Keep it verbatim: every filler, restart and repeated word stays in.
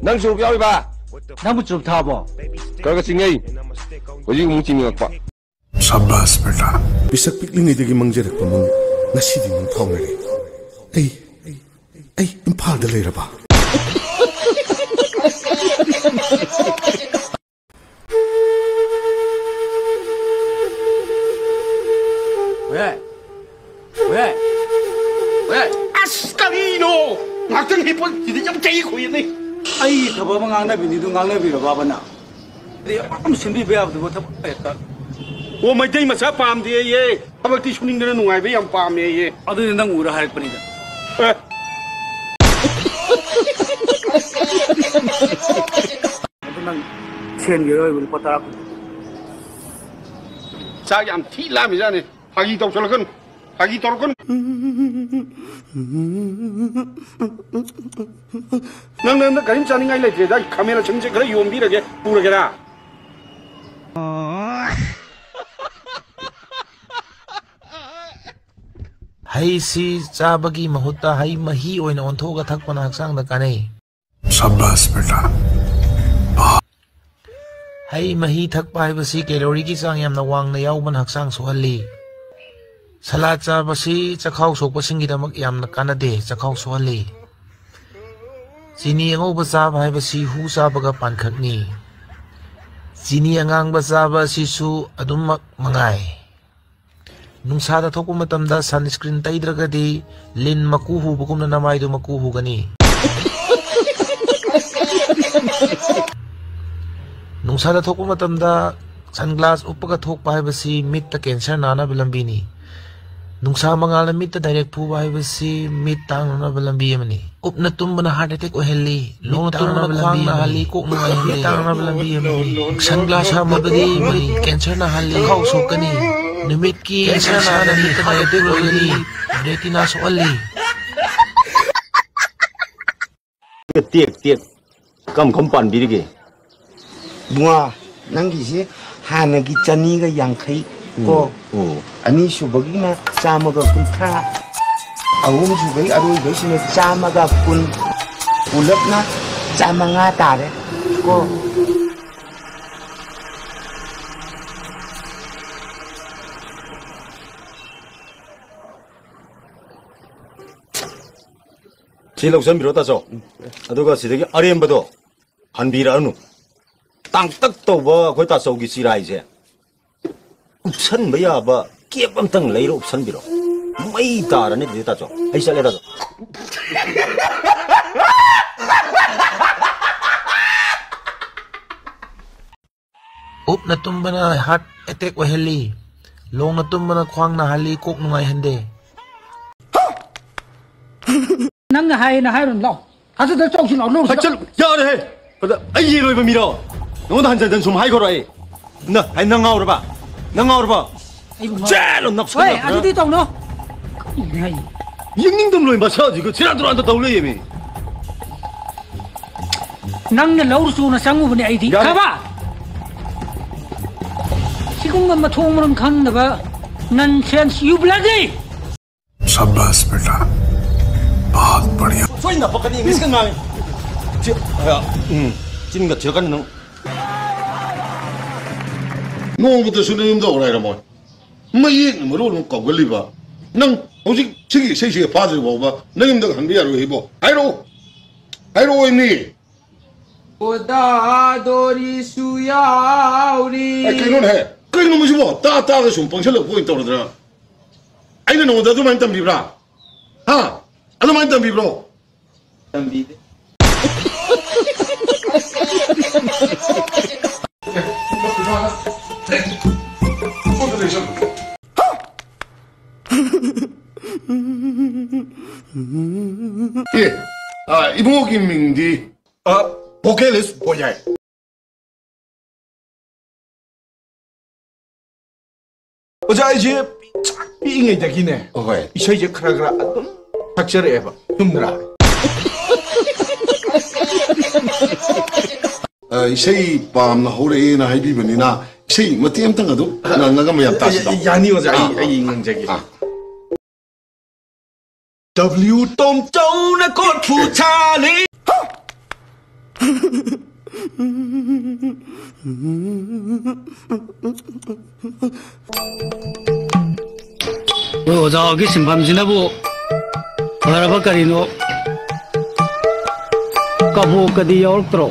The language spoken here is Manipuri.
ꯅꯪ ꯆꯨꯔꯨꯞ ꯌꯥꯎꯔꯤꯕ? ꯅꯪꯕꯨ ꯆꯨꯔꯨꯞ ꯊꯛꯑꯕꯣ? ꯈꯔ ꯈꯔ ꯆꯤꯡꯉꯩ꯫ ꯍꯧꯖꯤꯛ ꯑꯃꯨꯛ ꯆꯤꯡꯅꯤꯡꯉꯛꯄ꯫ ꯁꯥꯕꯥꯁ ꯕꯦꯇꯥ꯫ ꯄꯤꯁꯛ ꯄꯤꯛꯂꯤꯉꯩꯗꯒꯤ ꯃꯪꯖꯔꯛꯄ ꯃꯪ ꯉꯁꯤꯗꯤ ꯃꯪꯐꯥꯎꯅꯔꯦ꯫ ꯑꯩ, ꯑꯩ ꯏꯝꯐꯥꯜꯗ ꯂꯩꯔꯕ? ꯍꯣꯏ꯫ ꯍꯣꯏ꯫ ꯍꯣꯏ꯫ ꯑꯁ, ꯀꯔꯤꯅꯣ? ꯉꯥꯛꯇꯪ ꯍꯤꯞꯄꯣ, ꯁꯤꯗꯤ ꯌꯥꯝ ꯆꯩ ꯈꯨꯏꯅꯦ꯫ ꯑꯩ ꯊꯕꯛ ꯑꯃ ꯉꯥꯡꯅꯕꯤꯅꯤꯗꯨ ꯉꯥꯡꯅꯕꯤꯔꯕꯕ ꯅꯪ? ꯑꯗꯨꯗꯤ ꯑꯗꯨꯝ ꯁꯤꯟꯕꯤꯕ ꯌꯥꯕꯗꯨꯕꯨ ꯊꯕꯛ ꯍꯦꯛꯇ꯫ ꯑꯣ, ꯃꯩꯇꯩ ꯃꯆꯥ ꯄꯥꯝꯗꯦꯌꯦ꯫ ꯊꯕꯛꯇꯤ ꯁꯨꯅꯤꯡꯗꯅ ꯅꯨꯡꯉꯥꯏꯕ ꯌꯥꯝ ꯄꯥꯝꯃꯦꯌꯦ꯫ ꯑꯗꯨꯗꯤ ꯅꯪ ꯎꯔ ꯍꯥꯏꯔꯛꯄꯅꯤꯗ꯫ ꯑꯦ꯫ ꯑꯗꯨ ꯅꯪ ꯁꯦꯟꯒꯤ ꯑꯣꯏꯕ ꯂꯨꯄꯥ ꯇꯔꯥ ꯀꯨꯟ꯫ ꯆꯥꯛ ꯌꯥꯝ ꯊꯤ ꯂꯥꯝꯃꯤꯖꯥꯠꯅꯤ꯫ ꯐꯥꯒꯤ ꯇꯧꯁꯜꯂꯛꯀꯅꯨ꯫ ꯐꯥꯒꯤ ꯇꯧꯔꯛꯀꯅꯨ꯫ ꯅꯪ, ꯅꯪ, ꯅꯪ ꯀꯔꯤꯝ ꯆꯥꯅꯤꯡꯉꯥꯏ ꯂꯩꯇ꯭ꯔꯦꯗ꯫ ꯑꯩ ꯈꯥꯃꯦꯟ ꯑꯁꯤꯟꯕꯁꯦ ꯈꯔ ꯌꯣꯝꯕꯤꯔꯒꯦ, ꯄꯨꯔꯒꯦꯔꯥ? ꯍꯩꯁꯤ ꯆꯥꯕꯒꯤ ꯃꯍꯨꯠꯇ ꯍꯩ ꯃꯍꯤ ꯑꯣꯏꯅ ꯑꯣꯟꯊꯣꯛꯑꯒ ꯊꯛꯄꯅ ꯍꯛꯆꯥꯡꯗ ꯀꯥꯟꯅꯩ꯫ ꯁꯥꯕꯥꯁ ꯕꯦꯇꯥ꯫ ꯍꯩ ꯃꯍꯤ ꯊꯛꯄ ꯍꯥꯏꯕꯁꯤ ꯀꯦꯂꯣꯔꯤꯒꯤ ꯆꯥꯡ ꯌꯥꯝꯅ ꯋꯥꯡꯅ ꯌꯥꯎꯕꯅ ꯍꯛꯆꯥꯡ ꯁꯣꯛꯍꯜꯂꯤ꯫ ꯁꯂꯥꯗ ꯆꯥꯕꯁꯤ ꯆꯈꯥꯎ ꯁꯣꯛꯄꯁꯤꯡꯒꯤꯗꯃꯛ ꯌꯥꯝꯅ ꯀꯥꯟꯅꯗꯦ, ꯆꯈꯥꯎ ꯁꯣꯛꯍꯜꯂꯤ꯫ ꯆꯤꯅꯤ ꯑꯉꯧꯕ ꯆꯥꯕ ꯍꯥꯏꯕꯁꯤ ꯍꯨ ꯆꯥꯕꯒ ꯄꯥꯟꯈꯛꯅꯤ꯫ ꯆꯤꯅꯤ ꯑꯉꯥꯡꯕ ꯆꯥꯕ ꯑꯁꯤꯁꯨ ꯑꯗꯨꯃꯛ ꯃꯉꯥꯏ꯫ ꯅꯨꯡꯁꯥꯗ ꯊꯣꯛꯄ ꯃꯇꯝꯗ sunscreen ꯇꯩꯗ꯭ꯔꯒꯗꯤ ꯂꯤꯟ ꯃꯀꯨ ꯍꯨꯕꯒꯨꯝꯅ ꯅꯃꯥꯏꯗꯨ ꯃꯀꯨ ꯍꯨꯒꯅꯤ꯫ ꯅꯨꯡꯁꯥꯗ ꯊꯣꯛꯄ ꯃꯇꯝꯗ sunglass ꯎꯞꯄꯒ ꯊꯣꯛꯄ ꯍꯥꯏꯕꯁꯤ ꯃꯤꯠꯇ cancer ꯅꯥꯅꯕ ꯂꯝꯕꯤꯅꯤ꯫ ꯅꯨꯡꯁꯥ ꯃꯉꯥꯜꯅ ꯃꯤꯠꯇ direct ꯐꯨꯕ ꯍꯥꯏꯕꯁꯤ ꯃꯤꯠ ꯇꯥꯡꯅꯅꯕ ꯂꯝꯕꯤ ꯑꯃꯅꯤ꯫ ꯀꯨꯞꯅ ꯇꯨꯝꯕꯅ heart attack ꯑꯣꯏꯍꯜꯂꯤ꯫ ꯂꯣꯡꯅ ꯇꯨꯝꯕꯅ ꯈ꯭ꯋꯥꯡ ꯅꯥꯍꯜꯂꯤ, ꯀꯣꯛ ꯅꯨꯡꯉꯥꯏꯍꯜꯂꯤ꯫ ꯃꯤꯠ ꯇꯥꯡꯅꯕ ꯂꯝꯕꯤ ꯑꯃꯅꯤ꯫ Sunglass ꯍꯥꯞꯄꯕꯗꯤ ꯃꯤꯠ cancer ꯅꯥꯍꯜꯂꯤ꯫ ꯆꯈꯥꯎ ꯁꯣꯛꯀꯅꯤ꯫ ꯅꯨꯃꯤꯠꯀꯤ cancer ꯅꯥꯅ ꯃꯤꯠꯇ heart attack ꯑꯣꯏꯒꯅꯤ꯫ Retina ꯁꯣꯛꯍꯜꯂꯤ꯫ ꯇꯦꯛ ꯇꯦꯛ ꯀꯝ ꯀꯝ ꯄꯥꯟꯕꯤꯔꯤꯒꯦ? ꯕꯨꯉꯥ, ꯅꯪꯒꯤꯁꯤ ꯍꯥꯟꯅꯒꯤ ꯆꯅꯤꯒ ꯌꯥꯡꯈꯩ ꯀꯣ, ꯎꯝ, ꯎꯝ꯫ ꯑꯅꯤꯁꯨꯕꯒꯤꯅ ꯆꯥꯝꯃꯒ ꯀꯨꯟꯊ꯭ꯔꯥ, ꯑꯍꯨꯝꯁꯨꯕꯒꯤ ꯑꯔꯣꯏꯕꯩꯁꯤꯅ ꯆꯥꯝꯃꯒ ꯀꯨꯟ, ꯄꯨꯂꯞꯅ ꯆꯥꯃꯉꯥ ꯇꯥꯔꯦ꯫ ꯀꯣ꯫ ꯁꯤ ꯂꯧꯁꯟꯕꯤꯔꯣ, ꯇꯥꯆꯧ꯫ ꯑꯗꯨꯒ ꯁꯤꯗꯒꯤ ꯑꯔꯦꯝꯕꯗꯣ ꯍꯟꯕꯤꯔꯛꯑꯅꯨ꯫ ꯇꯥꯡꯇꯛ ꯇꯧꯕ ꯑꯩꯈꯣꯏ ꯇꯥꯆꯧꯒꯤ ꯆꯤꯔꯥꯏꯁꯦ ꯎꯞꯁꯟꯕ ꯌꯥꯕ ꯀꯦꯞ ꯑꯝꯇꯪ ꯂꯩꯔ ꯎꯞꯁꯟꯕꯤꯔꯣ꯫ ꯃꯩ ꯇꯥꯔꯅꯤ ꯑꯗꯨꯗꯤ, ꯇꯥꯆꯧ꯫ ꯑꯩ ꯆꯠꯂꯦ, ꯇꯥꯆꯧ꯫ ꯎꯞꯅ ꯇꯨꯝꯕꯅ ꯍꯥꯔꯠ ꯑꯦꯇꯦꯛ ꯑꯣꯏꯍꯜꯂꯤ, ꯂꯣꯡꯅ ꯇꯨꯝꯕꯅ ꯈ꯭ꯋꯥꯡ ꯅꯥꯍꯜꯂꯤ, ꯀꯣꯛ ꯅꯨꯡꯉꯥꯏꯍꯟꯗꯦ꯫ ꯅꯪꯅ ꯍꯥꯏꯌꯦꯅ ꯍꯥꯏꯔꯨꯅꯨ, ꯂꯥꯎ꯫ ꯊꯥꯖꯗ ꯆꯧꯁꯤ ꯂꯥꯎ, ꯂꯧꯔꯨꯁꯤ ꯂꯥꯎ꯫ ꯆꯠꯂꯨ, ꯌꯥꯔꯦꯍꯦ꯫ ꯑꯗ ꯑꯩ ꯌꯦꯟ ꯂꯣꯏꯕ ꯃꯤꯔꯣ? ꯅꯉꯣꯟꯗ ꯍꯟꯖꯟ ꯍꯟꯖꯟ ꯁꯨꯝ ꯍꯥꯏꯈ꯭ꯔꯣ ꯑꯩ꯫ ꯅ-, ꯍꯥꯏ, ꯅꯪ ꯉꯥꯎꯔꯕ? ꯅꯪ ꯉꯥꯎꯔꯕ? ꯑꯩꯕꯨ ꯉꯥꯎ-, ꯆꯦꯜꯂꯣ, ꯅꯞꯁꯜꯂꯣ ꯍꯣꯏ, ꯈꯔ꯫ ꯑꯗꯨꯗꯤ ꯇꯧꯅꯣ꯫ ꯀꯔꯤꯅꯣ ꯍꯥꯏꯁꯦ? ꯌꯦꯡꯅꯤꯡꯗꯕ ꯂꯣꯏ ꯃꯁꯛꯁꯤꯒ ꯁꯦꯔꯥꯟ ꯇꯨꯔꯥꯟꯗ ꯇꯧ ꯂꯩꯌꯦꯃꯤ꯫ ꯅꯪꯅ ꯂꯧꯔꯨꯆꯣꯅ ꯆꯪꯉꯨꯕꯅꯦ ꯑꯩꯗꯤ꯫ ꯌꯥꯔꯦ꯫ ꯈꯪꯉꯕ? ꯁꯤꯒꯨꯝꯕ ꯃꯊꯣꯡ ꯃꯔꯝ ꯈꯪꯗꯕ nonsense, you bloody! शाबाश बेटा, बहुत बढ़िया। ꯁꯣꯏꯗꯅ ꯄꯛꯀꯅꯤ, ꯏꯪꯂꯤꯁꯀ ꯉꯥꯡꯉꯤ꯫ ꯁꯤ, ꯑ, ꯎꯝ, ꯆꯤꯟꯒ ꯊꯤꯔꯛꯀꯅꯤ ꯅꯪ꯫ ꯅꯣꯡꯃꯇꯁꯨ ꯅꯌꯨꯝꯗ ꯑꯣꯔꯥꯏꯔꯝꯃꯣꯏ꯫ ꯃꯌꯦꯛꯅ ꯃꯔꯣꯜ ꯑꯃ ꯀꯧꯒꯜꯂꯤꯕ꯫ ꯅꯪ ꯍꯧꯖꯤꯛ ꯁꯤꯒꯤ ꯏꯁꯩꯁꯤꯒ ꯐꯥꯗ꯭ꯔꯤ ꯐꯥꯎꯕ ꯅꯌꯨꯝꯗ ꯍꯟꯕ ꯌꯥꯔꯣꯏ ꯏꯕꯣ꯫ ꯍꯥꯏꯔꯛꯑꯣ꯫ ꯍꯥꯏꯔꯛꯑꯣ ꯏꯅꯦ꯫ ꯑꯣꯗꯥꯗꯣꯔꯤꯁꯨ ꯌꯥꯎꯔꯤ꯫ ꯑꯦ, ꯀꯩꯅꯣꯅꯦꯍꯦ? ꯀꯩꯅꯣ ꯃꯁꯤꯕꯣ? ꯇꯥ ꯇꯥꯒ ꯁꯨꯝ ꯄꯪꯁꯜꯂꯛꯄ ꯑꯣꯏꯅ ꯇꯧꯔꯗ꯭ꯔꯥ? ꯑꯩꯅ ꯅꯉꯣꯟꯗ ꯑꯗꯨꯃꯥꯏꯅ ꯇꯝꯕꯤꯕ꯭ꯔꯥ? ꯍꯥ? ꯑꯗꯨꯃꯥꯏꯅ ꯇꯝꯕꯤꯕ꯭ꯔꯣ? ꯇꯝꯕꯤꯗꯦ꯫ ꯑꯦ, ꯑ, ꯏꯕꯨꯡꯉꯣꯒꯤ ꯃꯤꯡꯗꯤ? ꯑ, vocalist ꯕꯣꯌꯥꯏ꯫ ꯑꯣꯖꯥ, ꯑꯩꯁꯦ ꯄꯤꯛ-, ꯄꯤꯛꯏꯉꯩꯗꯒꯤꯅꯦ, ꯑꯍꯣꯏ꯫ ꯏꯁꯩꯁꯦ ꯈꯔ ꯈꯔ ꯑꯗꯨꯝ ꯁꯛꯆꯔꯛꯑꯦꯕ꯫ ꯆꯨꯝꯗ꯭ꯔꯥ? ꯑ, ꯏꯁꯩ ꯄꯥꯝꯅ ꯍꯧꯔꯛꯑꯦꯅ ꯍꯥꯏꯕꯤꯕꯅꯤꯅ, ꯏꯁꯩ ꯃꯇꯦꯛ ꯑꯃꯇꯪ ꯑꯗꯨꯝ ꯉꯪꯉꯒ ꯃꯌꯥꯝ ꯇꯥꯁꯤꯗ꯫ ꯌꯥꯅꯤ ꯑꯣꯖꯥ, ꯑꯩ, ꯑꯥ, ꯑꯩ ꯉꯪꯖꯒꯦ꯫ ꯑꯥ꯫ W ꯇꯣꯝꯆꯧꯅ ꯀꯣꯔꯐꯨ ꯁꯥꯔꯤ꯫ ꯑꯣꯖꯥꯒꯤ ꯁꯤꯟꯐꯝꯁꯤꯅꯕꯨ ꯐꯔꯕ ꯀꯔꯤꯅꯣ? ꯀꯕꯣꯛꯀꯗꯤ ꯌꯥꯎꯔꯛꯇ꯭ꯔꯣ?